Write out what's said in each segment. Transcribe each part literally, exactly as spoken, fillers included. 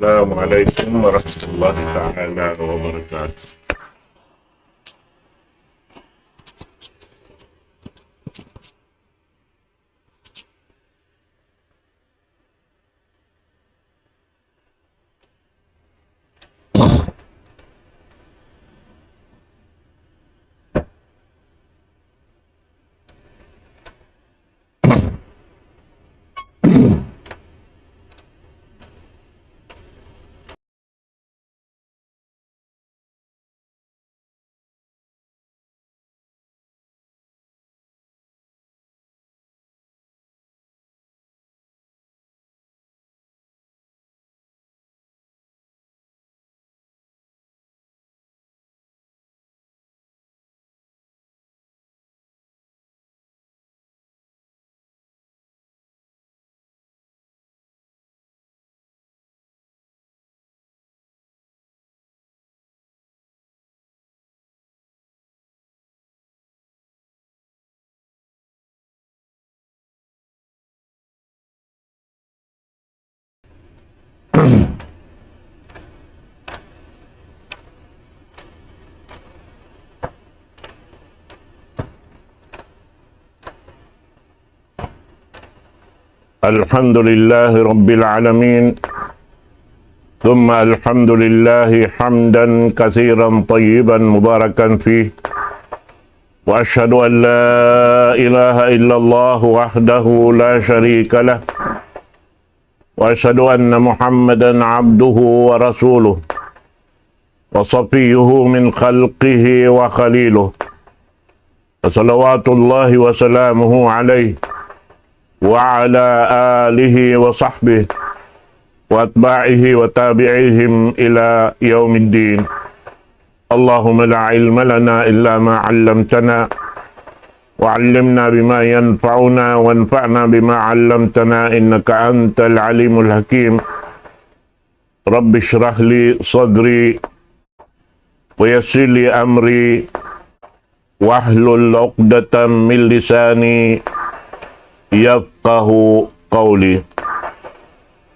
السلام عليكم ورحمة الله تعالى وبركاته. الحمد لله رب العالمين، ثم الحمد لله حمدا كثيرا طيبا مباركا فيه، وأشهد أن لا إله إلا الله وحده لا شريك له، وأشهد أن محمدا عبده ورسوله، وصفيه من خلقه وخليله، فصلوات الله وسلامه عليه وعلى آله وصحبه وأتباعه وتابعيهم إلى يوم الدين. اللهم لا علم لنا إلا ما علمتنا، وعلمنا بما ينفعنا، وانفعنا بما علمتنا، إنك أنت العليم الحكيم. رب اشرح لي صدري، ويسر لي أمري، واحلل عقدة من لساني يفقه قولي.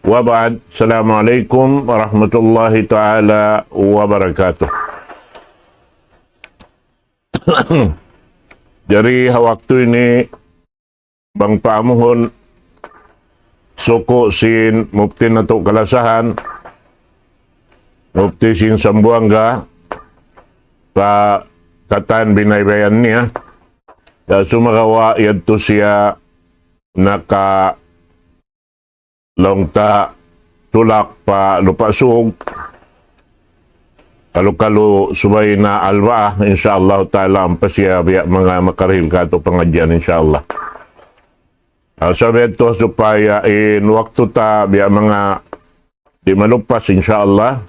وبعد، السلام عليكم ورحمة الله تعالى وبركاته. Jari ha waktu ini, bang paamuhun, suku' sin mufti natu' kalasahan, mufti sin Sambuwangga, pa katan binaybayan niya, ya sumagawa' yadtu siya naka laung ta tulak pa Lupa' Sug, kalu-kalu subay na Albaa, insya Allah ta'ala, ampa siya biya' manga makarihil katu' pangadjian, insya Allah. Ah, sabab yadtu supaya in waktu ta biya' manga di' malupas, insya Allah.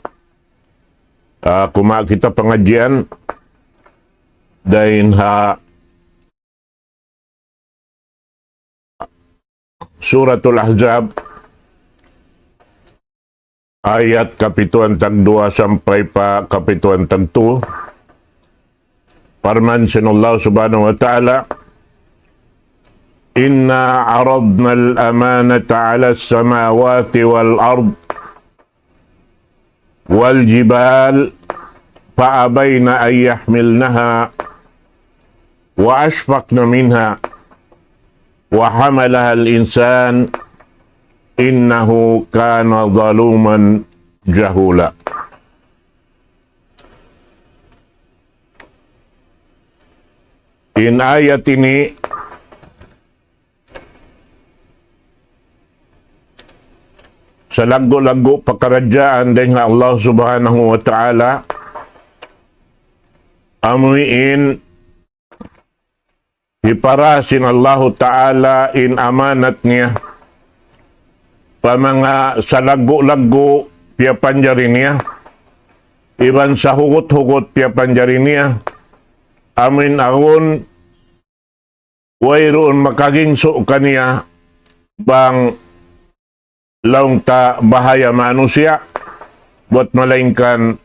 Ah, kuma' kita pangadjian dayn ha Suratul Ahzab, ayat kapituan tagduwa sampay pa kapituan tagtū. Parman sin Allah Subhanahu wa Ta'ala, إنا عرضنا الأمانة على السماوات والأرض والجبال فأبين أن يحملنها وأشفقن منها وحملها الإنسان إنه كان ظلوما جهولا. In ayat ini salaggu'-laggu' pakaradjaan dayn ha Allah Subhanahu wa Ta'ala, amuin hipara sin Allahu Ta'ala in amanat niya pa manga salaggu'-laggu' piyapanjari niya, iban sahugut-hugut piyapanjari niya, amuin awn wayruun makagingsu kaniya bang laung ta bahaya manusiya', buwat malaingkan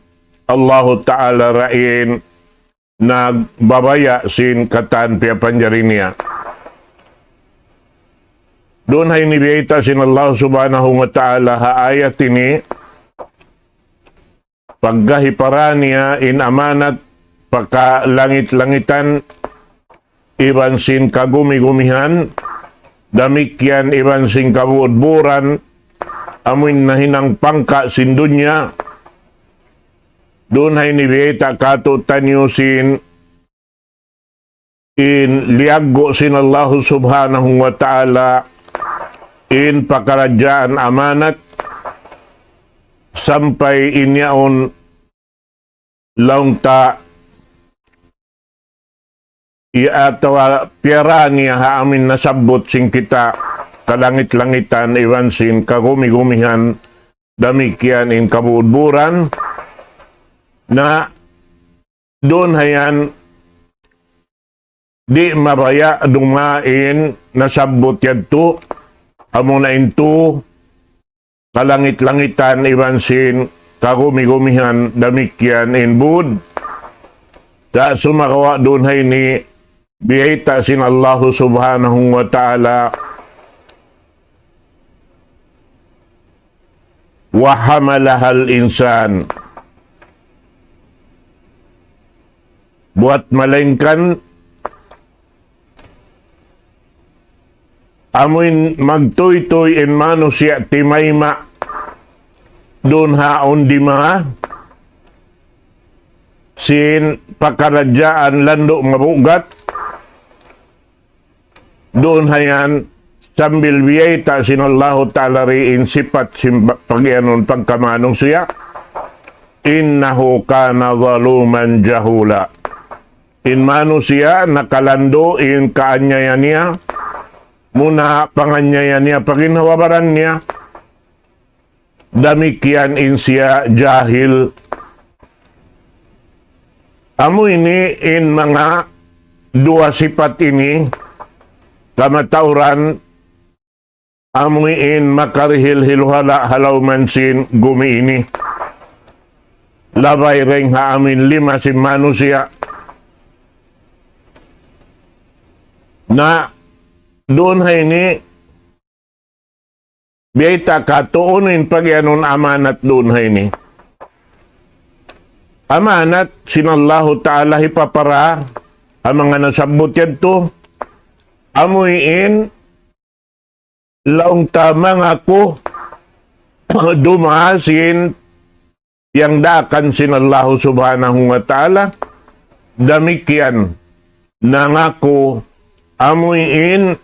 Allahu Ta'ala ra in nagbabaya' sin katan piyapanjari niya. Duun ha ini biyayta' sin Allah Subhanahu wa Ta'ala ha ayat ini, pagga hipara niya in amanat pa kalangit-langitan iban sin kagumi-gumihan, damikkiyan iban sin kabudburan, amuin nahinang pangka' sin dunya. Duun ha ini biyayta' kātu'niyu sin in liyaggu' sin Allahu Subhanahu wa Ta'ala in pakaradjaan amanat sampay in yaun laung ta iya atawa piyara niya ha amin nasabbut sin kita kalangit-langitan iban sin kagumi-gumihan damikkiyan in kabudburan na duun hayan di' mabaya' dumain nasabbut yadtu, amuna in tu kalangit-langitan iban sin kagumi-gumihan damikkiyan in bud. Sa' sumagawa' duun ha ini biyayta' sin Allahu Subhanahu wa Ta'ala, وحملها الإنسان. Buat malaingkan amuin magtuytuy in manusiya' timayma' duun ha awn dima sin pakaradjaan landu' mabugat, duun hayan sambil biyayta' sin Allahu Ta'ala ri in sipat sin ba-, pagiyanun pagkamanusiya', إنه كان ظلوما جهولا. In manusiya' nakalandu' in kaanyaya niya, muna panganyaya niya, paginhawa-baran niya, damikkiyan in siya jahil. Amu ini in manga duwa sipat ini, kamatauran amu in makarihil hiluhala' ha lawm sin gumi ini. Labay dayn ha amin lima sin manusiya'. Na duun ha ini, biyayta' kātu'niyu in pagiyanun amanat duun ha ini. Amanat sin Allahu Ta'ala hipapara, amu in nasabbut yadtu, amu in laung ta mangaku dumaas in piyangdaakan sin Allahu Subhanahu wa Ta'ala, damikkiyan nangaku amu in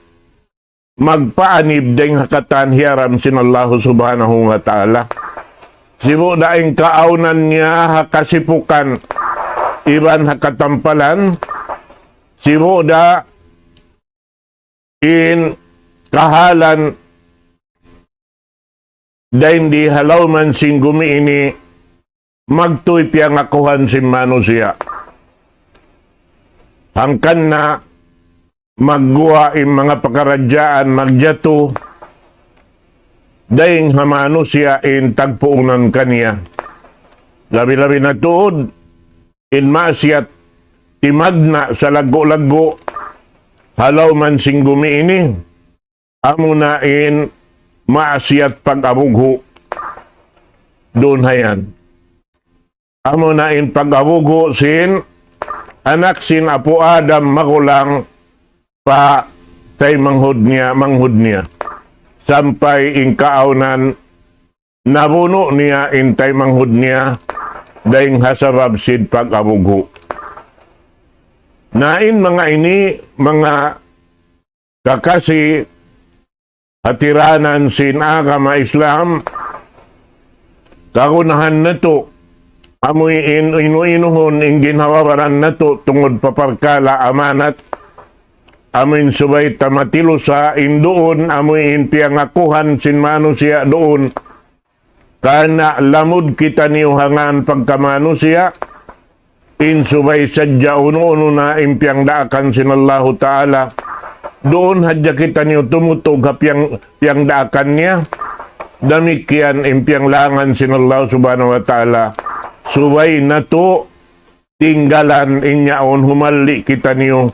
magpaanib dayn ha katan hiyaram sin Allahu Subhanahu wa Ta'ala. Sibu' da in kaawnan niya ha kasipukan iban ha katampalan, sibu' da in kahalan dayn di ha lawm sin gumi ini magtuy piyangakuhan sin manusiya'. Hangkan na magguwa' in manga pakaradjaan magjatu dayn ha manusiya' in tagpuunan kaniya. Labi-labi na tuud in maksiyat timagna' salaggu'-laggu' ha lawm sin gumi ini, amuna in maksiyat pag-abughu'. Duun hayan. Amuna in pag-abughu' sin anak sin Apu' Adam magulang pa taymanghud niya, manghud niya. Sampay in kaawnan nabunu' niya in taymanghud niya dayn ha sabab sin pag-abughu'. Na in manga ini, manga kakasi hatiranan sin agama Islam, kagunahan natu', amu in inu-inuhun in ginhawa-baran natu' tungud pa parkala' amanat, amu in subay ta matilusa in duun, amu in piyangakuhan sin manusiya' duun. Karna' lamud kitaniyu ha ngan pagkamanusiya', in subay sadja unu-unu na in piyangdaakan sin Allahu Ta'ala. Duun hadja kitaniyu tumutug ha piyang-, piyangdaakan niya. Damikkiyan in piyanglangan sin Allah Subhanahu wa Ta'ala. Subay natu' tinggalan in yaun, humalli' kitaniyu,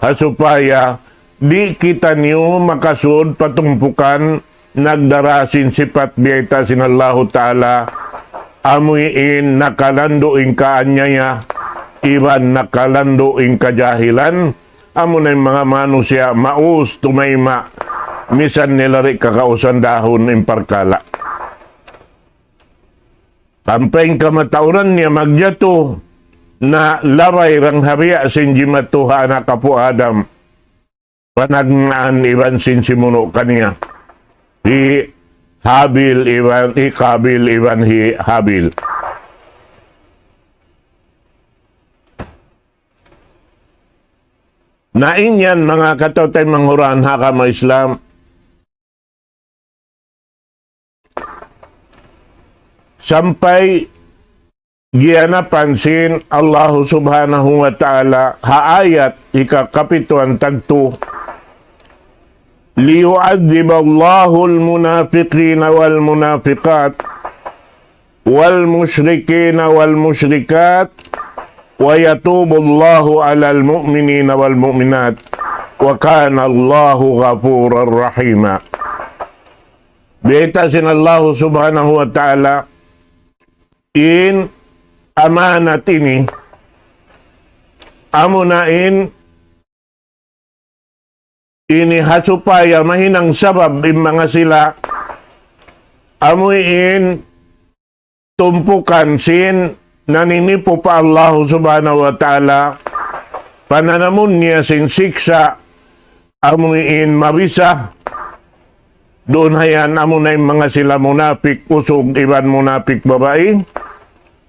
ha supaya di' kitaniyu makasud pa tumpukan nagdara sin sipat biyayta' sin Allahu Ta'ala, amuin nakalandu' in kaanyaya, iban nakalandu' in kajahilan, amuna in manga manusiya' maus tumayma', misan nila di' kakausan dahun in parkala'. Ampa in kamatauran niya magjatu, na labay dayn ha biya' sin jimatu ha anak apu' Adam, panagnaan iban sin simunu' kaniya. Hi Habil iban, hi Kabil iban hi Habil. Na in yan manga kataw-taymanghuran ha agama Islam, sampay giyanapan sin Allahu Subhanahu wa Ta'ala ha ayat hikakapituan tagtu, ليعذب الله المنافقين والمنافقات والمشركين والمشركات ويتوب الله على المؤمنين والمؤمنات وكان الله غفورا رحيما. Biyayta' sin Allahu Subhanahu wa Ta'ala in amanat ini, amuna in ini ha supaya mahinang sabab in manga sila, amuin tumpukan sin naninipu pa Allahu Subhanahu wa Ta'ala, pananamun niya sin siksa', amuin mabisa, duun ha yan amuna in manga sila munapik usug iban munapik babai,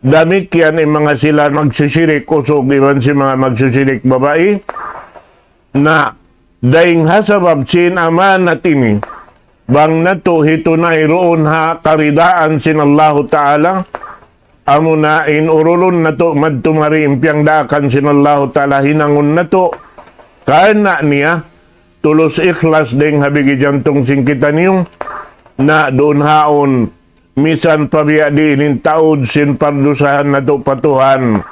damikkiyan in manga sila magsisirik usug iban sin manga magsisirik babai, na dayng ha sabab sin amanat ini, bang natu' hitunay duun ha karidaan sin Allahu Ta'ala, amuna in urulun natu' madtu mari in piyangdaakan sin Allahu Ta'ala hinangun natu', karna' niya, tulus ikhlas dayng ha bigi jantung sin kitaniyu, na duun haun, misan pa biya' diin in taud sin pardusahan natu' pa Tuhan,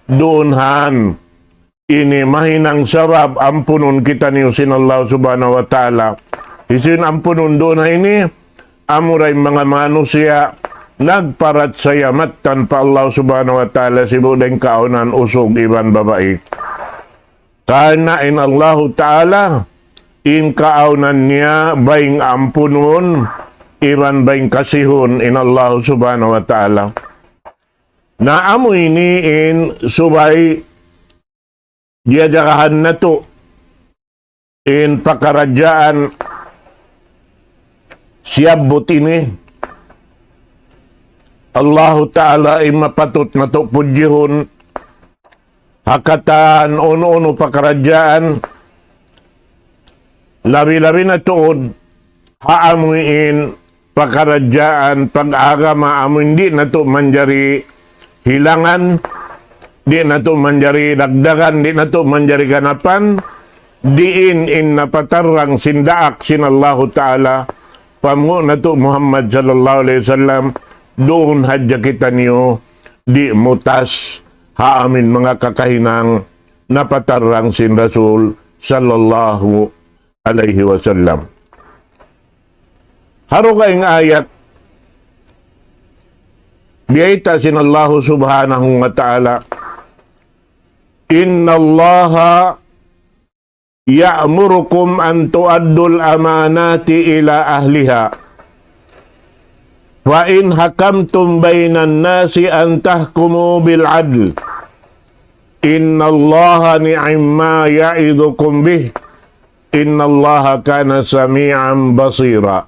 duun han ini mahinang sabab ampunun kitaniyu sin Allah Subhanahu wa Ta'ala. Hisiyu in ampunun duun ha ini, amura in manga manusiya' nagparachaya mattan pa Allah Subhanahu wa Ta'ala sibu' dayng kaawnan usug iban babai. Karna' in Allahu Ta'ala, in kaawnan niya bayng ampunun, iban bayng kasihun in Allahu Subhanahu wa Ta'ala. Na amu ini in subay diyajagahan natu' in pakaradjaan siyabbut ini. Allahu Ta'ala in mapatut natu' pudjihun ha katan unu-unu pakaradjaan, labi-labi na tuud ha amuin pakaradjaan pag-agama amuin di' natu' manjari hilangan, di' natu' manjari dagdagan, di' natu' manjari ganapan, diin in napatarrang sin daak sin Allahu Ta'ala pa manga natu' Muhammad sallallahu alayhi wasallam, duun hadja kitaniyu di' mutas ha amuin manga kakahinang napatarrang sin Rasul sallallahu alayhi wasallam. Ha dugaing ayat, biyayta' sin Allahu Subhanahu wa Ta'ala, إن الله يأمركم أن تؤدوا الأمانات إلى أهلها فإن حكمتم بين الناس أن تحكموا بالعدل إن الله نعما يعظكم به إن الله كان سميعا بصيرا.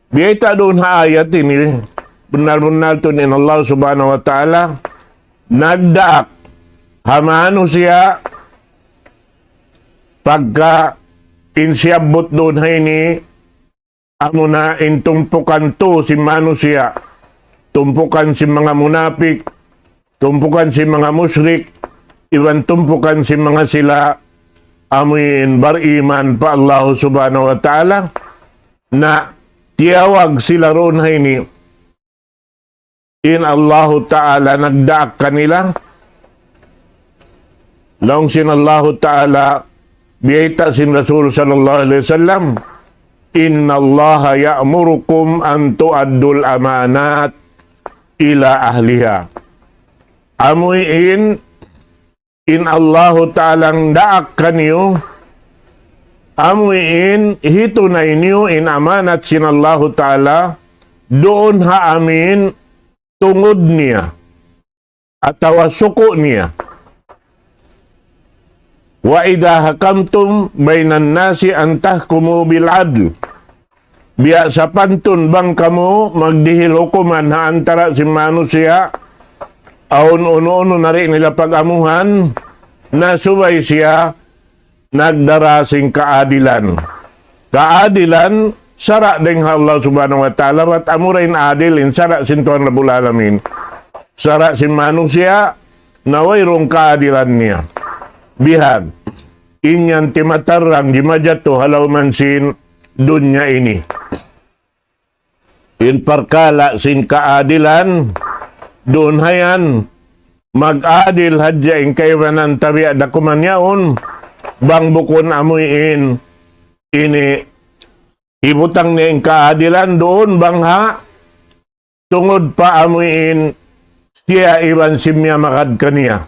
Biyayta' duun ha ayat ini, bunnal-bunnal tuud in Allah Subhanahu wa Ta'ala nagdaak ha manusiya' pagka in siyabbut duun ha ini, amuna in tumpukan tu sin manusiya', tumpukan sin manga munapik, tumpukan sin manga mushrik, iban tumpukan sin manga sila amuin bariman pa Allah Subhanahu wa Ta'ala, na tiyawag sila duun ha ini, in Allahu Ta'ala nagdaak kanila. Laung sin Allahu Ta'ala, biyayta' sin Rasul sallallahu alayhi wasallam, إن الله يأمركم أن تؤدوا الأمانات إلى أهلها. Amuin in Allahu Ta'ala daak kaniyu, amuin hitunay niyu in amanat sin Allahu Ta'ala duun ha amuin tungud niya atawa suku niya. وإذا حكمتم بين الناس أن تحكموا بالعدل. Biya' sapantun bang kamu magdihil hukuman ha antara' sin manusiya', awn unu-unu na di' nila pag-amuhan, na subay siya nagdara sin kaadilan. Kaadilan, sara' dayn ha Allah Subhanahu wa Ta'ala, bat amura in adil, in sara' sin Tuhan Rabbul Alamin. Sara' sin manusiya', na wayruun kaadilan niya. Bihan, in yan timatarrang jimajatu ha lawm sin dunya ini. In parkala' sin kaadilan, duun ha yan, mag-adil hadja in kaibanan tabiya' da kuman yaun, bang bukun amuin, ini, hibutang niya in kaadilan, duun bang ha, tungud pa amuin, siya iban sin miyamagad kaniya.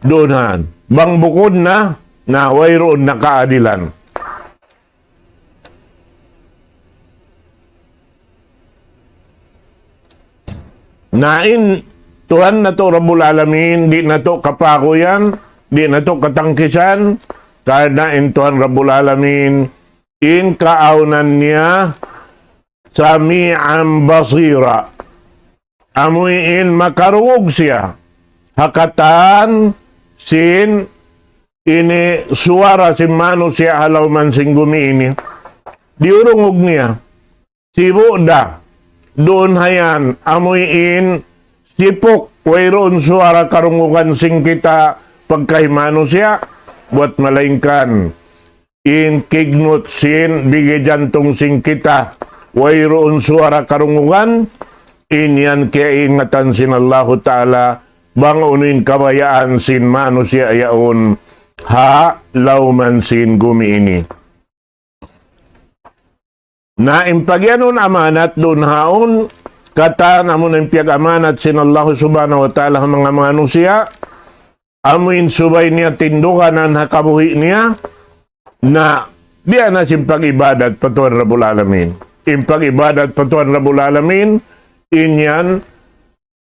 Duun ha yan. Bang bukun na, na wayruun na kaadilan. Na in Tuhan natu' Rabbul Alamin, di' natu' kapaguyan, di' natu' katangkisan, karna' in Tuhan Rabbul Alamin, in kaawnan niya, سميعا بصيرا. Amuin makarungug siya ha katan sin ini suwara sin manusiya' ha lawm sin gumi ini. Diyurungug niya. Sibu' da. Duun ha yan, amuin sipuk, wayruun suwara karungugan sin kita pagkahi manusiya', buwat malaingkan in kignut sin bigi jantung sin kita, wayruun suwara karungugan, in yan kiyaingatan sin Allahu Ta'ala, bang unu in kabayaan sin manusiya' yaun ha lawm sin gumi ini. Na in pagiyanun amanat duun ha yaun, katan amun in piyag-amanat sin Allah Subhanahu wa Ta'ala ha manga manusiya', amuin subay niya tinduganan ha kabuhi' niya, na biya' na sin pag-ibadat pa Tuhan Rabbul Alamin. In pag-ibadat pa Tuhan Rabbul Alamin, in yan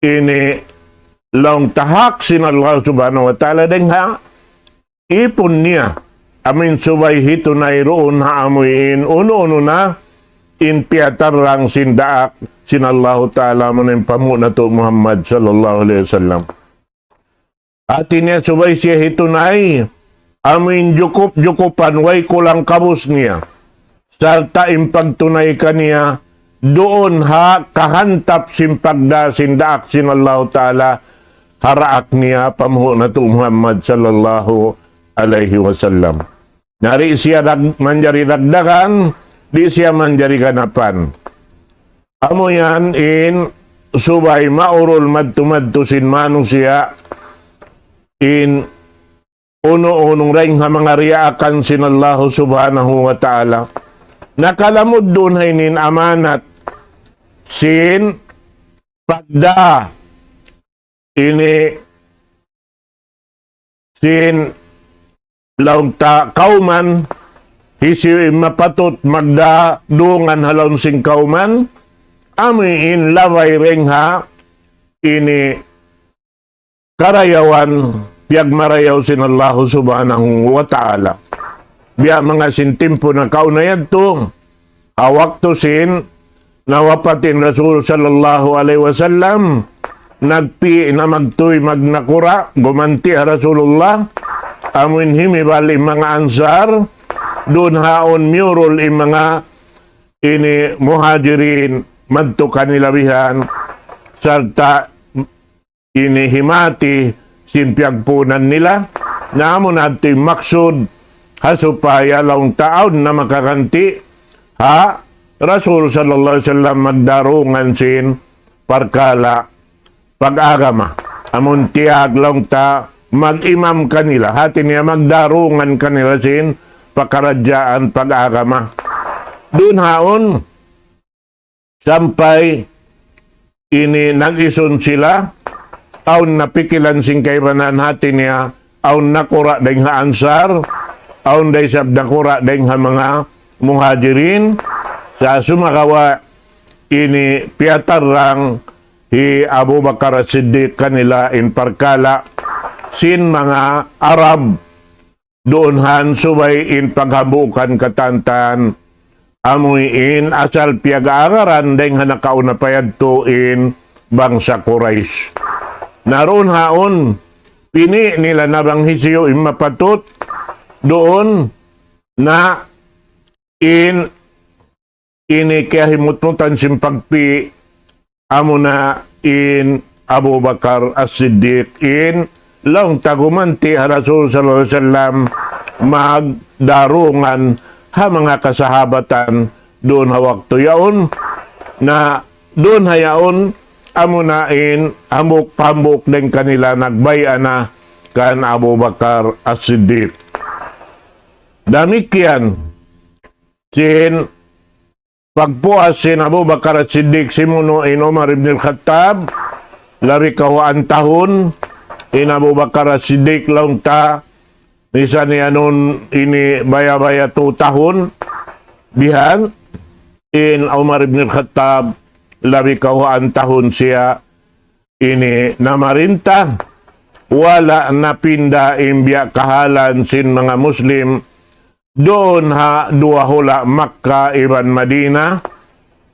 ini laung ta hak sin Allah Subhanahu wa Ta'ala dayn ha ipun niya. Amuin subay hitunay duun ha amuin unu-unu na in piyatarrang sin daak sin Allahu Ta'ala amun in panghu' natu' Muhammad sallallahu alayhi wasallam. Hati niya subay siya hitunay, amuin jukup-jukupan way kulang kabus niya. Sarta' in pagtunay kaniya, duun ha kahantap sin pagdā sin daak sin Allahu Ta'ala, ha daak niya panghu' natu' Muhammad sallallahu alayhi wasallam. Na di' siya dag-, manjari dagdagan, di' siya manjari ganapan. Amu yan in subay maurul madtu-madtu sin manusiya' in unu-unu dayn ha manga diyaakan sin Allahu Subhanahu wa Ta'ala. Nakalamud duun ha ini in amanat sin pagdā ini sin laung ta kawman, hisiyu in mapatut magdā dungan ha lawm sin kawman, amu in labay dayn ha ini karayawan piyagmarayaw sin Allahu Subhanahu wa Ta'ala. Biya' manga sin timpu nakauna yadtu, ha waktu sin nawapat in Rasul sallallahu alayhi wasallam, nagpi' na magtuy magnakura', gumanti' ha Rasulullah, amu in himibal in manga Ansar, duun ha yaun miyurul in manga ini Muhajirin, madtu kanila bihan, sarta' ini himati sin piyagpuunan nila, na amu na yadtu in maksud, ha supaya laung ta awn na makaganti', ha Rasul sallallahu alayhi wasallam magdā dungan sin parkala' pag-agama. Amun tiyag laung ta mag-imam kanila, hati niya magdā dungan kanila sin pakaradjaan pag-agama. Duun ha yaun, sampay ini nag-isun sila, awn napikilan sin kaibanan hati niya, awn nakura' dayn ha Ansar, awn da isab nakura' dayn ha manga Muhajirin, sa' sumagawa' ini piyatarrang hi Abu Bakar As-Siddiq kanila in parkala' sin manga Arab duun han subay in paghambuukan katan-katan, amuin asal piyag-aagaran dayn ha nakauna pa yadtu in bangsa Quraysh. Na duun haun, pini' nila na bang hisiyu in mapatut duun na in ini kiyahimutmutan sin pagpi' amuna in Abu Bakar As-Siddiq in laung ta gumanti' ha Rasul sallallahu alayhi wasallam magdarungan ha manga kasahabatan duun ha waktu yaun, na duun ha yaun amuna in hambuuk-hambuuk dayn kanila nagbay'a na kan Abu Bakar As-Siddiq. Damikkiyan sin pagpuas sin Abu Bakar As-Siddiq simunu' in Umar ibn al-Khattab, labi kawhaan tahun, in Abu Bakar As-Siddiq laung ta, misan iyanun ini baya-baya tu tahun, bihan, in Umar ibn al-Khattab, labi kawhaan tahun siya, ini namarinta, wala' napinda in biya' kahalan sin manga Muslim, duun ha duwa hula' Makkah iban Madinah,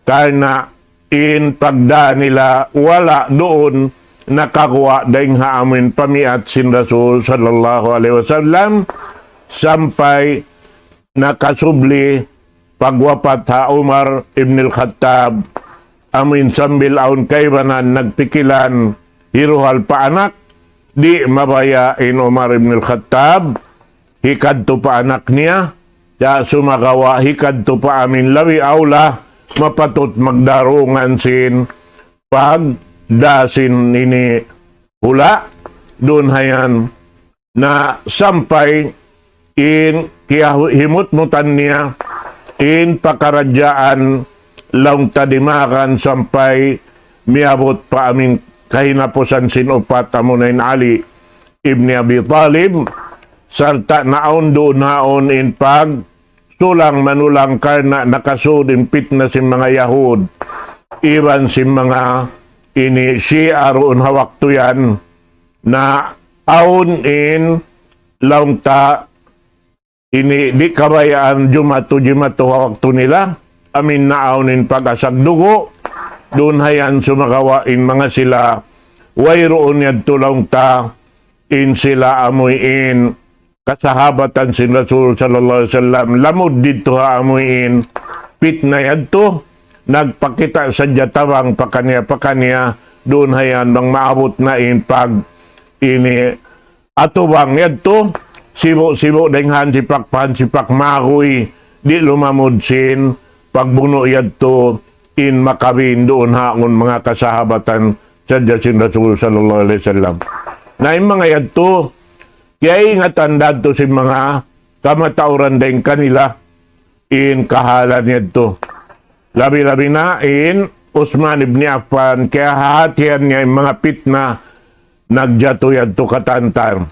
karna' in pagdā nila wala' duun nakaguwa' dayn ha amuin pamiat sin Rasul sallallahu alayhi wasallam, sampay nakasubli pagwapat ha Umar ibn al-Khattab, amuin sambil awn kaibanan nagpikilan hiruhal pa anak, di' mabaya' in Umar ibn al-Khattab, hikadtu pa anak niya, sa' sumagawa' hikadtu pa amin labi awla, mapatut magdarungan sin pagdā sin ini hula', duun hayan na sampay in kiyahimutmutan niya in pakaradjaan laung ta dimagan sampay miyabut pa amin kahinapusan sin upat amuna in Ali ibn Abi Talib, sarta' naawn duun haun in pag sulang manulang karna' nakasud in pitna sin manga Yahud, iban sin manga ini Shia duun ha waktu yan, na awn in laung ta ini di' kabayaan jumatu-jimatu ha waktu nila, amin naawn in pag-asag dugu', duun hayan sumagawa' in manga sila, wayruun yadtu laung ta, in sila amuin kasahabatan sin Rasul sallallahu alayhi wasallam, lamud didtu ha amuin pitna yadtu, nagpakita' sadja tabang pakaniya-pakaniya, duun hayan bang maabut na in pag ini atubang yadtu, sibu'-sibu' dayn ha hansipak pa hansipak maguy, di' lumamud sin pagbunu' yadtu, in makabin duun haun manga kasahabatan sadja sin Rasul sallallahu alayhi wasallam. Na in manga yadtu, kiyaingatan da yadtu sin manga kamatauran dayn kanila in kahalan yadtu. Labi-labi na in Usman ibn Affan, kiyahahatihan niya in manga pitna nagjatu yadtu katantan.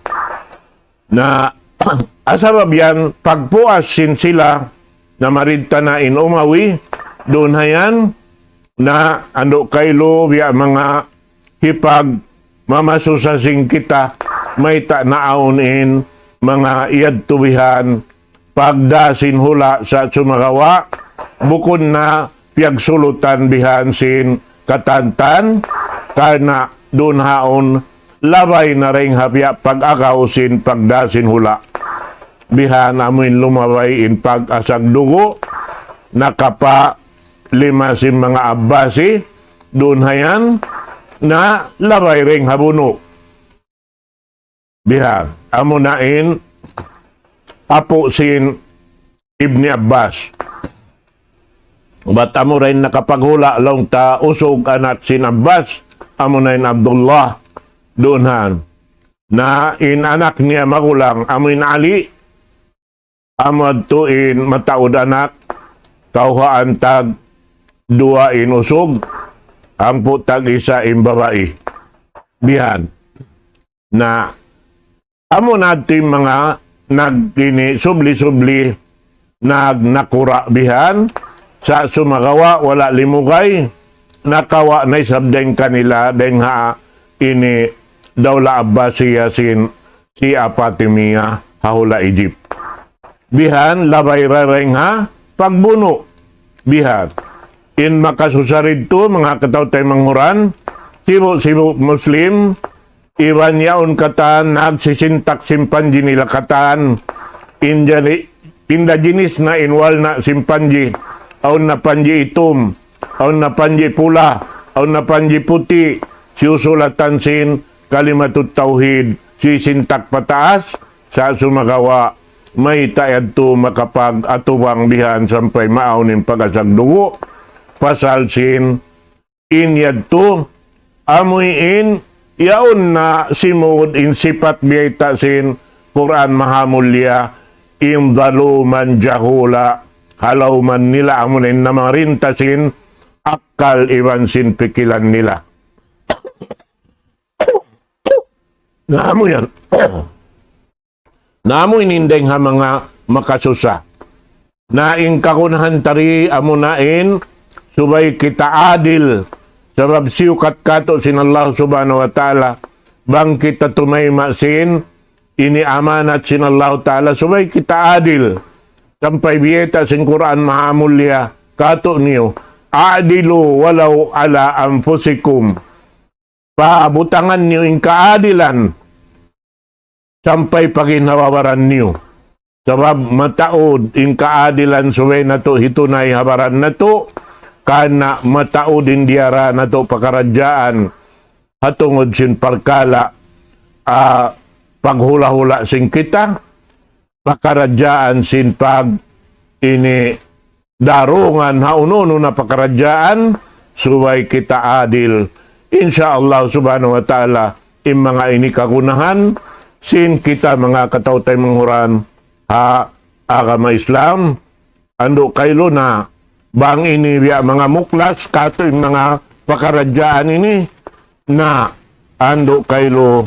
Na, asabab yan, pagpuas sin sila, namarinta na in Umawi, duun hayan, na andu' kailu, biya' manga hipagmamasusa sin kita, mayta' naawn in manga yadtu bihan, pagdā sin hula' sa' sumagawa', bukun na piyagsulutan bihan sin katantan, karna' duun haun labay na dayn ha biya' pag-agaw sin pagdā sin hula'. Bihan amuin lumabay in pag-asag dugu', nakapa lima sin manga Abbasi, duun hayan, na labay dayn ha bunu'. Bihan, amuna in apu' sin Ibni Abbas. Bat amura in nakapaghula' laung ta usug anak sin Abbas, amuna in Abdullah, duun han. Na in anak niya magulang, amu in Ali, amu yadtu in mataud anak, kawhaan tag duwa in usug, Hangpu' tag-isa in babai. Bihan. Na, amu na in manga nag-, ini, subli-subli, nag-, nakura' bihan, sa' sumagawa' wala' limugay, nakawa' na isab dayn kanila, dayn ha ini Dawla Abbasiya sin Shia Fatimiyya ha hula' Egypt. Bihan, labay ra dayn ha pagbunu'. Bihan. In makasusa didtu, manga kataw-taymanghuran, sibu'-sibu' Muslim, iban yaun katan nagsisintak simpanji nila katan, injani-, pindajinis na in walna' simpanji, awn na panji itum, awn na panji pula, awn na panji puti', siyusulatan sin kalimatut tawhid, sisintak pataas, sa' sumagawa', mayta' yadtu makapag-atubang bihan sampay maawn in pag-asag dugu', pasal sin in yadtu, amuin, yaun na simud in sipat biyayta' sin Qur'an Mahamulliya, in zaluman jahula, ha lawman nila amuin namarinta sin akkal iban sin pikilan nila. Na amu yan. Na amu in dayn ha manga makasusa. Na in kagunahan ta di amuna in subay kita adil. Sabab siyukat katu' sin Allah Subhanahu wa Ta'ala. Bang kita tumayma' sin ini amanat sin Allah Ta'ala. Subay kita adil. Sampay biyayta' sin Qur'an Mahamulliya katu' niyu. A'dilu walaw ala anfusikum. Pabutangan niyu in kaadilan sampay pa ginhawa-baran niyu. Sabab mataud in kaadilan subay natu' hitunay ha baran natu', karna' mataud in diyara natu' pakaradjaan ha tungud sin parkala', ah, paghula'-hula' sin kita, pakaradjaan sin pag ini darungan ha unu-unu na pakaradjaan, subay kita adil. Insya Allah Subhanahu wa Ta'ala, in manga ini kagunahan sin kita manga kataw-taymanghuran ha agama Islam, andu' kailu na bang ini biya' manga muklas katu' in manga pakaradjaan ini, na andu' kailu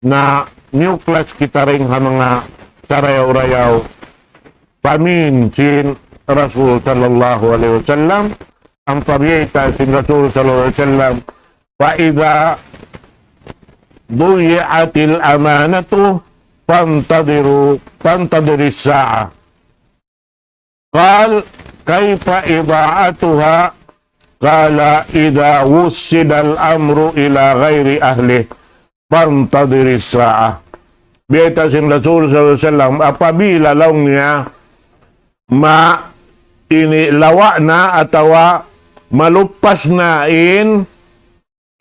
na miyuklas kita dayn ha manga sarayaw-rayaw pamin sin Rasul sallallahu alayhi wasallam, ampa biyayta' sin Rasul sallallahu alayhi wasallam, فإذا ضيعت الأمانة فانتظروا، فانتظر الساعة. قال: كيف إضاعتها؟ قال: إذا وسد الأمر إلى غير أهله فانتظر الساعة. Biyayta' sin Rasul sallallahu alayhi wasallam, apabila laung niya ma ini lawa' na atawa malupas na in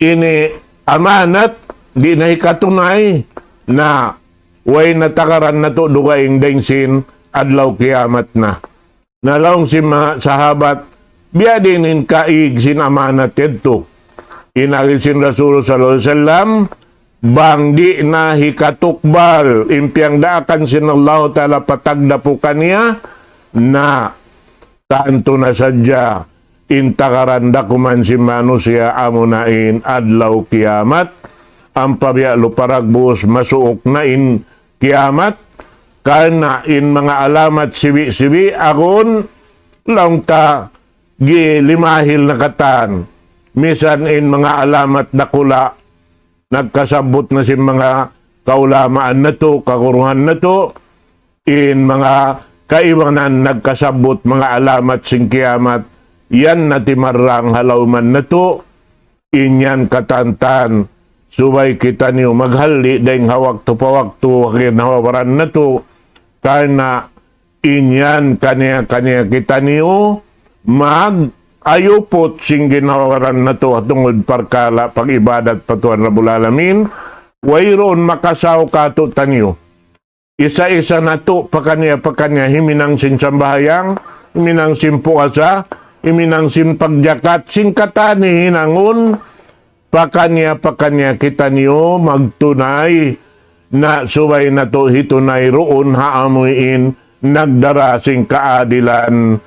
ini amanat, di' na hikatunay, na way na tagaran natu' dugaing dayn sin adlaw kiyamat na. Na laung sin manga sahabat, biya' diin in kaig sin amanat yadtu? In agi sin Rasul sallallahu alayhi wasallam, bang di' na hikatukbal in piyagdaakan sin Allahu Ta'ala pa tagdapu kaniya, na tantu na sadja in tagaran dakuman sin manusiya' amuna in adlaw kiyamat, ampa biya' lupa dagbus masuuk na in kiyamat, karna' in manga alamat sibi'-sibi' agun laung ta gilimahil na katan. Misan in manga alamat dakula' nagkasabbut na sin manga kaulamaan natu', kaguruhan natu', in manga kaibanan nagkasabbut manga alamat sin kiyamat, yan na timarrang ha lawman natu', in yan katantan, subay kitaniyu maghalli' dayn ha waktu pa waktu, ha ginhawa-baran natu', karna' in yan kaniya-kaniya kitaniyu mag-ayuput sin ginhawa-baran natu' ha tungud parkala' pag-ibadat pa Tuhan Rabbul Alamin, wayruun makasaw katu'taniyu. Isa-isa natu' pakaniya-pakaniya himinang sin sambahayang, himinang sin puasa, himinang sin pagjakat, sin katan hinangun, pakaniya-pakaniya kitaniyu magtunay na subay natu' hitunay duun ha amuin nagdara sin kaadilan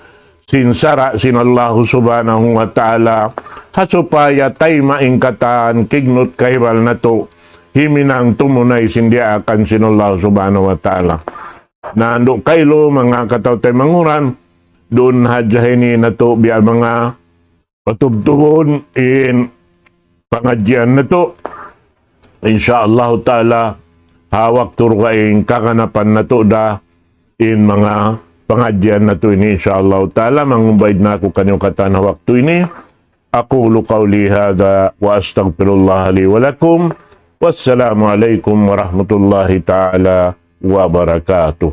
sin sara' sin Allahu Subhanahu wa Ta'ala, ha supaya taymaun in katan kignut kahibal natu', himinang tumunay sin diyaakan sin Allahu Subhanahu wa Ta'ala. Na andu' kailu manga kataw-taymanghuran, duun hadja ini natu' biya' manga patubtubun in pangadjian natu'. Insya Allah Ta'ala, ha waktu dugaing kaganapan natu' da in manga pangadjian natu' ini, insya Allah Ta'ala, mangumbaid na aku kaniyu katan ha waktu ini. أقول قولي هذا وأستغفر الله لي ولكم. والسلام عليكم ورحمة الله تعالى وبركاته.